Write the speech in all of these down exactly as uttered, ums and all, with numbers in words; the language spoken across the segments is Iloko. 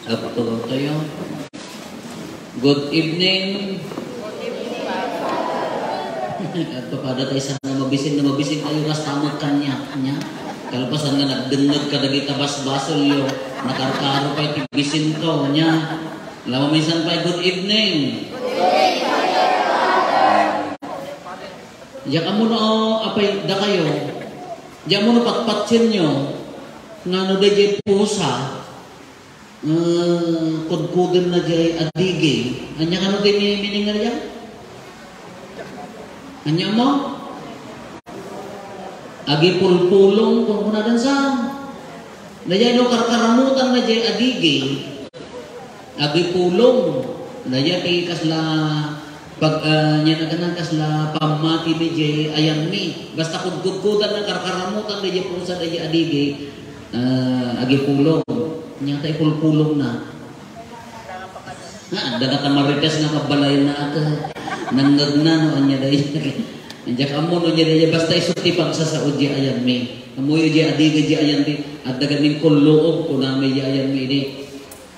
Agtulog tayo. Good evening. Agpapada tayo sa na mabisin, na mabisin tayo, kas tamag kanya, kanya. Kalpasan nga nagdengngeg ka dagita basbasolyo, nakarkaro pa iti bisin to, nya. Lawa minsan pa, good evening. Diak ammo no, apay, dakayo. Diak ammo no patpatsienyo, nga no daydiay pusa, eh, kudkudenna diay adigi. Ania kano ti mi-, meaning na diay? Ania mo? Agipulpulong, kung kunadan sa. Daydiay no karkaramutanna diay adigi. Agipulong. Daydiay ti kasla pag, ah, nia naganan kasla pammati mi diay ayanmi. Basta kudkudkudan na karkaramutan daydiay pusa daydiay adigi, ah, agipulong. Nia ta ipulpulong na. Ha, adda na ta Marites nga kabalayan na ata. Nangngegna no ania daydiay. Diak ammo no ania daydiay. Basta isu ti pagsasaod diay ayanmi. Ammoyo diay adigi diay ayanmi. Adda gamin kulluob, kunami diay ayanmi idi.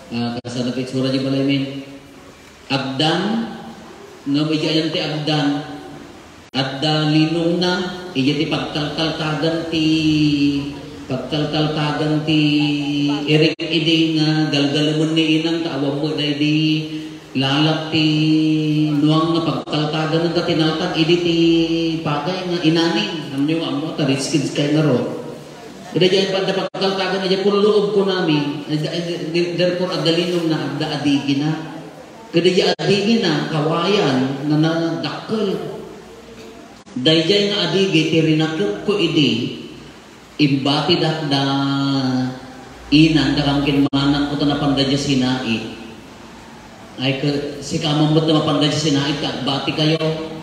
Ah, kasano ti itsura diay balaymi? Agdan, ngem idiay ayan ti agdan, adda linongna, idiay ti pagtaltaltagan ti, pagtaltaltagan ti irik idi nga galgalemen ni inang ta awan met daydi lalak ti nuang nga pagtaltagan ta tinaltag idi ti pagay nga inanim. Ammoyo nga ammo ta rich kids kay ngaro. Idiay pagtaltagan, idiay kulluob kunami, therefore, adda linongna, adda adigina. Kadaydiay adigina, kawayan, nga nadakkel. Daydiay nga adigi ti rinakepko idi, imbatidak da inang, dakam ken manangko ta napanda diay sinait. Ay, ke-, sika man met ta mapanda diay sinait, ka, agbatikayo.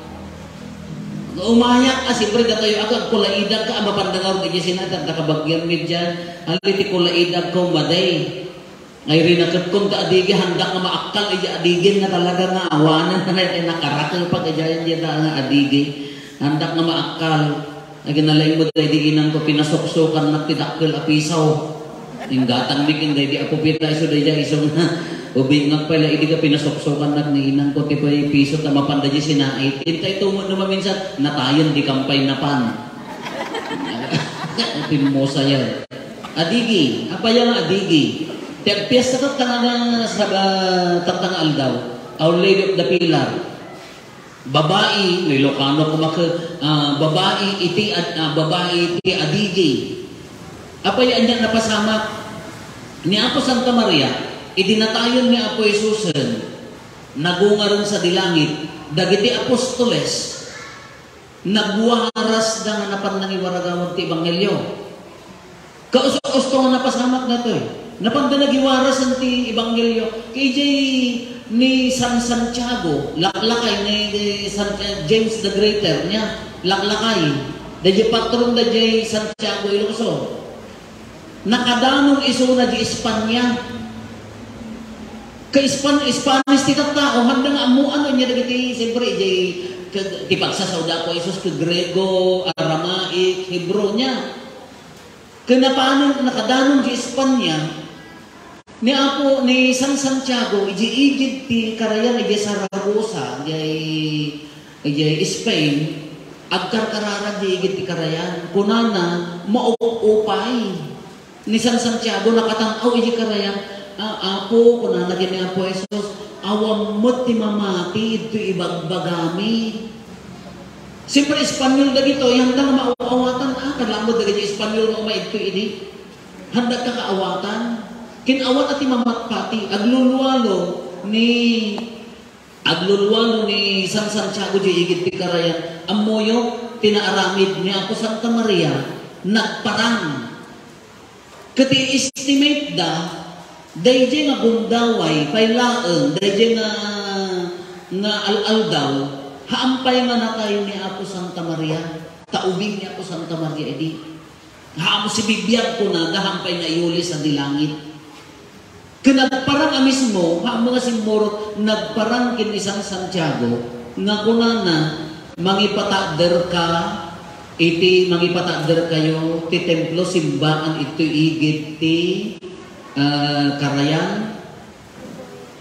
Umayak, a, siyempre, datayo, ag-, agkulaidak ka, a, mapanda nga diay sinait, adda kabagian mi diay, ali ti kulaidak ko, maday. Ay, rinakepkon ta adigi, handak nga maakal, idiay adigin nga talaga nga awanen, nga nakarakel pa, kadiay, diay ta nga adigi. Handak nga maakal. Ay, kinalaing mo daydi inang ko, pinasuksukannak ti dakkel a pisaw. Inggatang mi ken daydi a pupita, isu daydi isu nga, ubingak pay la idi ka pinasuksukannak ni inang ko, ti pay piso ta mapanda diay sinait. Intay tumo no maminsan, natayen di kampay napan. Timmosayan. Adigi, apay nga adigi? Ti agpiesta tatta nga sa, tatta nga aldaw, Our Lady of the Pilar. Babai, no Ilocano koma ket, ah, babai iti ad-, ah, babai iti adigi. Apay ania napasamak ni Apo Santa Maria, idi natayon ni Apo Jesusen, nagungaren sadi langit, dagiti apostoles, nagwarasda nga napan nangiwaragawag ti ebanghelio. Kaus-usto nga napasamak daytoy. Napanda nagiwarasen ti ebanghelio. Kay idiay ni San Santiago, laklakay ni, ni San, eh, James the Greater, nia, laklakay. Daydiay patron daydiay Santiago, Ilocos Sur. Nakadanon isuna di Espanya. Ka Espan-, Spanish ti tattao, handa nga ammoan nia dagiti, siyempre, idiay, ka-, ti pagsasaoda ko, Jesus, ka Grego, Aramaic, Hebrew nia. Ken napanon, nakadanon di Espanya, ni Apo, ni San Santiago, idiay igid ti karayan, idiay Saragosa, idiay, idiay Spain, agkarkararag di igid ti karayan. Kunana, maupupay. Ni San Santiago, nakatan-aw idiay karayan, "Ah, Apo," kunana ken ni Apo Jesus, "awan met ti mamati idtoy ibagbagami." Siyempre, Espanyol dagitoy, handa nga maaw-awatan, ah, kalamet dagiti Espanyol nga umaidto idi. Handa ka kaawatan. Kin-awat a ti mamatpati, aglulualo ni, aglulualo ni San Santiago di igid ti karayan. Ammoyo, ti naaramid ni Apo Santa Maria, nagparang. Ket ti estimate da, daydiay nga gundaway pay laeng, daydiay nga, nga al-aldaw, haan pay nga natay ni Apo Santa Maria, ta ubing ni Apo Santa Maria idi. Haan sibibiag kunada, haan pay nga iyuli sadi langit. Ken nagparang a mismo, haan nga simmurot, nagparang ken ni San Santiago, nga kunana, Mangipatadder ka iti, mangipatadder kayo ti templo, simbaan iti igid ti, ah, karayan.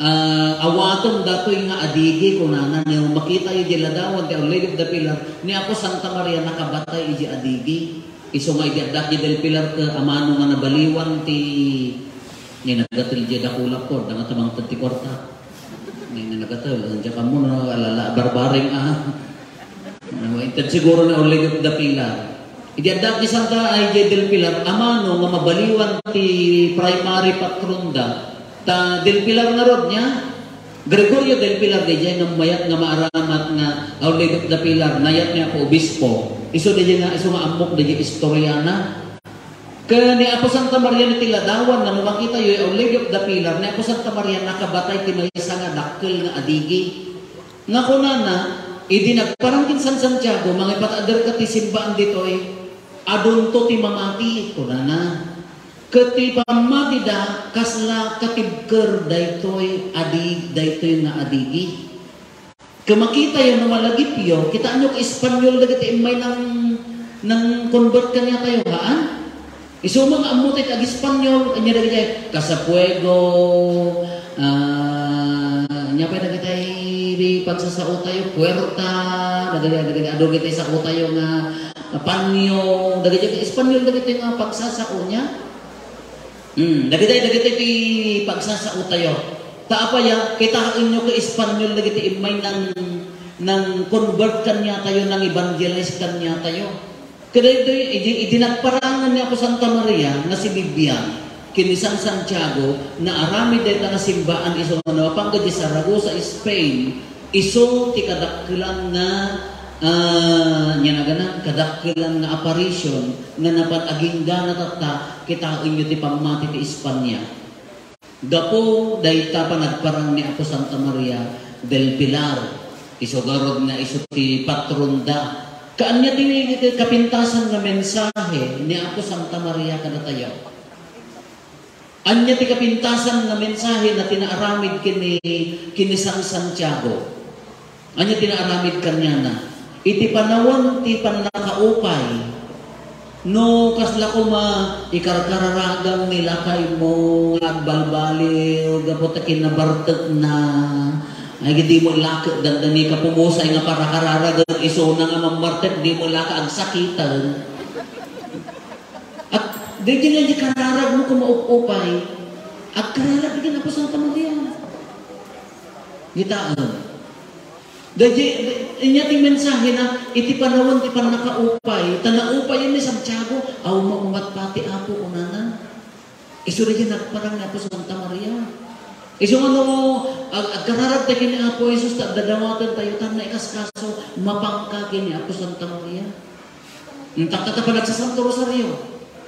Ah, awaten datoy nga adigi, kunana, no makitayo idiay ladawan ti Our Lady of the Pilar, ni Apo Santa Maria nakabatay idiay adigi. Isu nga idi adda idiay Del Pilar ket amano nga nabaliwan ti, ni nagatel idiay dakula po, danga tumangted ti kwarta. Ni nagatel, diak ammo no, alala, barbareng, ah. Ano, inted siguro ni Our Lady of the Pilar. Idi adda ti Santa, ay, idiay Del Pilar, amano nga mabaliwan ti primary patron da. Ta Del Pilar ngarud nia, Gregorio Del Pilar, diay nga mayat nga maaramat nga Our Lady of the Pilar, nayat ni Apo Obispo. Isu diay nga, isu nga ammok diay istoriana. Ken ni Apo Santa Maria iti ladawan, no makitayo, Our Lady of the Pilar, ni Apo Santa Maria nakabatay ti maysa nga dakkel nga adigi. Nga kunana, idi nagparang ken San Santiago, mangipataaderka ti simbaan ditoy, adunto ti mamati, kunana. Ket ti pammatida, kasla katibker daytoy adi-, daytoy nga adigi. Ket makitayo no malagipyo, kitaenyo ket Espanyol dagiti immay nang, nang-convert kaniatayo, haan? Isu nga ammo tayo ti ag-Espanyol, ania dagiti kasapuego, ah, ania pay dagiti pagsasaotayo, puerta, dagiti, dagiti, adu dagiti saotayo nga panyo, dagiti Espanyol dagiti nga pagsasao nia. Hmm, dagiti, dagiti ti pagsasaotayo. Ta apay a, kitaenyo ket Espanyol dagiti immay nang, nang-convert kaniatayo, nang-evangelize kaniatayo. Kadaytoy, idi, idi nagparangan ni Apo Santa Maria nga si Bibian ken ni San Santiago, naaramid dayta nga simbaan isu nga napapanka idiay Saragossa, Spain, isu ti kadakkelan nga, ah, nia nagana, kadakkelan nga apparition nga napan aginggana tatta, kitaenyo ti pammati ti Espanya. Gapu dayta panagparang ni Apo Santa Maria del Pilar, isu garud nga isu ti patronda. Kaanya ti, ti kapintasan nga mensahe ni Apo Santa Maria kadatayo? Ania ti kapintasan nga mensahe na ti naaramid ken ni, ken ni San Santiago? Ania ti naaramid kaniana? Iti panawen ti pannakaupay, no kasla koma ikarkararagang ni lakaymo nga agbalbaliw gapu ta kinabartekna, ay, dimo laka dandani ka pumusay nga parakararag isuna nga mammartek, dimo laka agsakiten. At daydi nga di kararag mo kung maup-upay, agkararag di Apo Santa Maria. Kitaem. Daydi, ania ti mensahe na, iti panawen ti pannakaupay, ta naupay ni Santiago, aw maumat pati Apo, kunana. Isu daydi nagparang ni Apo Santa Maria. Isu nga no, ag-, agkararag tayo ken ni Apo Jesus, ta dadawaten tayo, tan naikaskaso, mapanka ken ni Apo Santa Maria. Intak ta panagsasanto rosario,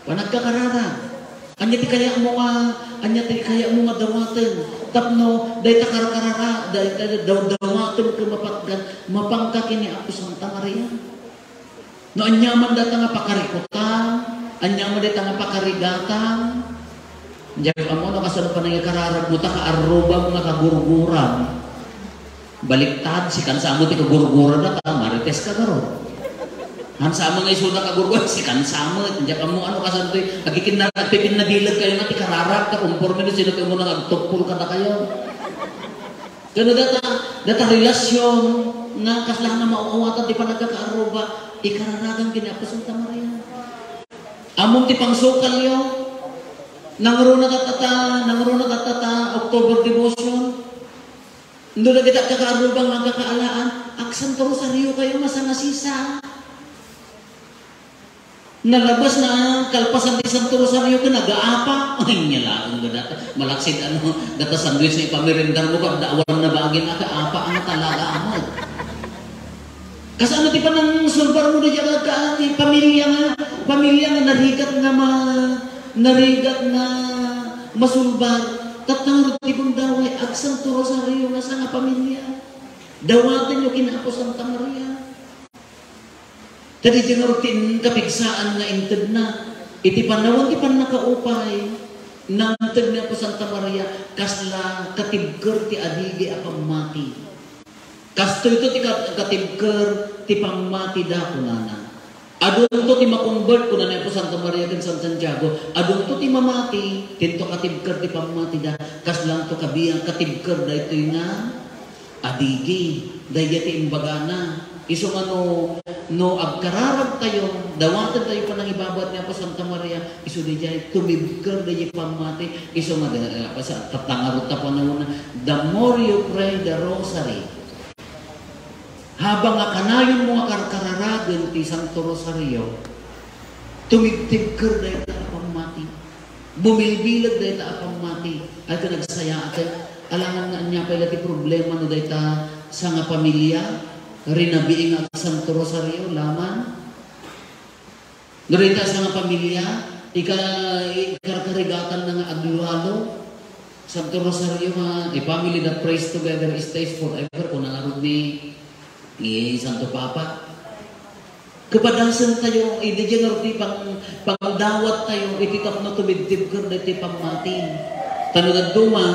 panagkakararag. Ania ti kayatmo nga, ania ti kayatmo nga dawaten? Tapno dayta karkarara, dayta daw-, dawaten ket mapatgan, mapanka ken ni Apo Santa Maria. No ania man dayta nga pakarikutan, ania man dayta nga pakarigatang, diak ammo no kasano panangikararag mo ta kaarrubam nga kagurguram. Baliktad, sikan sa mo ti kagurguran na ta, marites ka garo. Han sa mo nga isu na kagurguran, sikan sa mo. Diak ammo ano kasantoy, agikin na, agpipin na bilag kayo nga ti kararag, ta kumporme no sino kayo mo nang agtupol ka na kayo. Kano data, data relasyon, nga kasla na mauawatan ti panagkakaarruba, ikararagan kini Apo Santa Maria. Among ti pangsukal yo, nangruna tatata, nangruna tatata, October devotion. No dagiti agkakaarrubang nga agkakaalaan, agsanto rosario kayo, masanasisa. Nalabas na kalpasan ti Santo Rosario ken nagaapa. Ay, nia laeng nga data. Malaksid ano, data sandwich nga ipamerendar mo, kada awan na bagin, agaapa nga talaga, amat. Kasano ti panangsulbar mo dayta ka, ka, ti pamilya nga, pamilya nga narigat nga ma-, narigat nga masulbar. Tatang ti gundaway, agsanto rosario nga sa nga pamilya. Dawaten yo ken Apo Santa Maria. Ta daydi ngarud ti kapigsaan nga intedna. Iti panawen ti pannakaupay, nangted ni Apo Santa Maria, kasla katibker ti adigi a pammati. Kastoyto ti kat-, katibker ti pammatida, kunana. Adunto ti makonvert, kuna ni Apo Santa Maria ken San Santiago. Adunto ti mamati, tinto katibker ti pammatida. Kaslanto kabiang katibker daytoy nga adigi. Daydiay ti imbagana. Isu nga no, no agkararagtayo, dawatentayo panangibabaet ni Apo Santa Maria, isu daydiay tumibker daydiay pammati. Isu nga, eh, apa sa, tatangarot ta panawna. The more you pray the rosary, habang nga kanayonmo nga karkararagen ti Santo Rosario, tumibtibker dayta a pammati. Bumilbileg dayta a pammati. Ay, ket nagsayaaten. Alangan nga ania pay la ti problema no dayta sangapamilia, rinabii nga ag-Santo Rosario, laman. No dayta sangapamilia, ika-, ikarkarigatan na nga aglualo. Santo Rosario nga, "A family that prays together stays forever," kuna ngarud ni, ni Santo Papa. Kapadasentayo, idi diay ngarud ti pang-, pangdawattayo, iti tapno tumibtibker daytoy pammati. Ta no dadduma,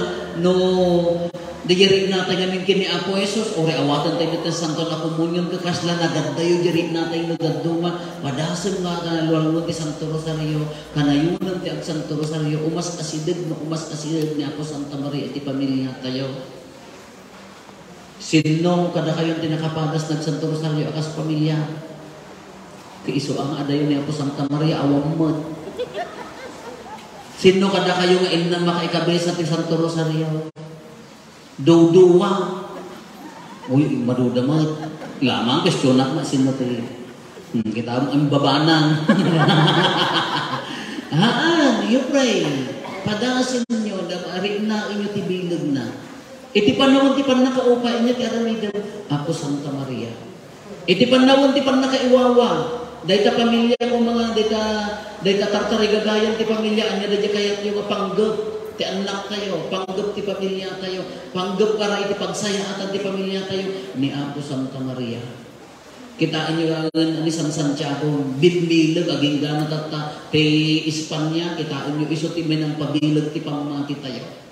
no, diay riknatayo ngamin ken ni Apo Jesus, uray awatentayo met ti Santo a Komunion, ket kasla nagaddayo diay riknatayo no dadduma, padasem nga, nga lualmo ti Santo Rosario, kanayonem ti ag-Santo Rosario, umas asideg no umas asideg ni Apo Santa Maria iti pamiliatayo. Sinno kadakayo ti nakapadas nag-Santo Rosario a kas pamilia? Ti isu a nga adayo ni Apo Santa Maria, awan met. Sinno kadakayo nga innem makaikabisa ti Santo Rosario? Duduwa. Uy, maduda met. Lamang, questionak na sinno ti, hmm, kita mo, ang babanang. Haan, you pray. Padasenyo, da-, riknaenyo ti bilegna. Iti panawen ti pannakaupaenyo ti aramiden, Apo Santa Maria. Iti panawen ti pannakaiwawa, dayta pamilia ko, mga dayta, dayta tartarigagayan ti pamilia, ania dayta kayatyo nga panggep ti annaktayo, panggep ti pamiliatayo, panggep para iti pagsayaatan ti pamiliatayo ni Apo Santa Maria. Kitaenyo laengen ni San Santiago, bimmileg agingga tatta ti Espanya, kitaenyo isu ti nangpabileg ti pammatitayo.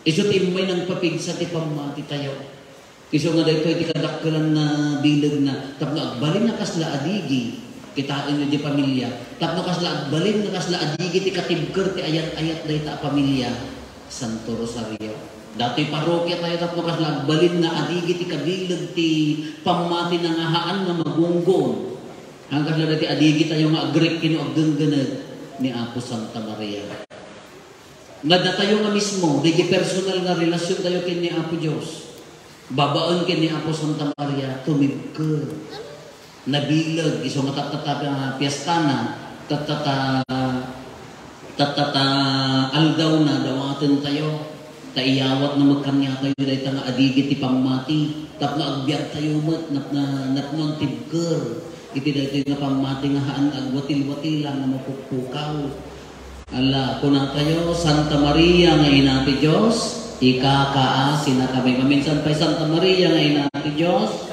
Isu ti immay nangpapigsa ti pammatitayo. Isu nga daytoy ti kadakkelan nga bilegna, tapno agbalin a kasla adigi, kitaenyo diay pamilia, tapno kasla agbalin nga kasla adigi ti katibker ti ayat-ayat dayta a pamilia, Santo Rosario. Datoy parokiatayo tapno kasla agbalin nga adigi ti kabileg ti pammatina nga haan nga magunggon. Haan kasla daytoy adigitayo nga agrikki no aggenggeneg ni Apo Santa Maria. Nga datayo nga mismo, daydi personal nga relasiontayo ken ni Apo Dios, babaen ken ni Apo Santa Maria, tumibker. Nabileg, isu nga tattata, ah, piestana, tattata, tattata aldawna, dawatentayo. Ta iyawatna met kaniatayo dayta nga adigi ti pammati, tapno agbiagtayo met, nap-, na-, napno agtibker iti daytoy nga pammati nga haan nga agwatilwatila nga mapukpukaw. Ala, kunatayo, Santa Maria nga Ina ti Dios, ikakaasinakami. Maminsan pay, Santa Maria nga Ina ti Dios,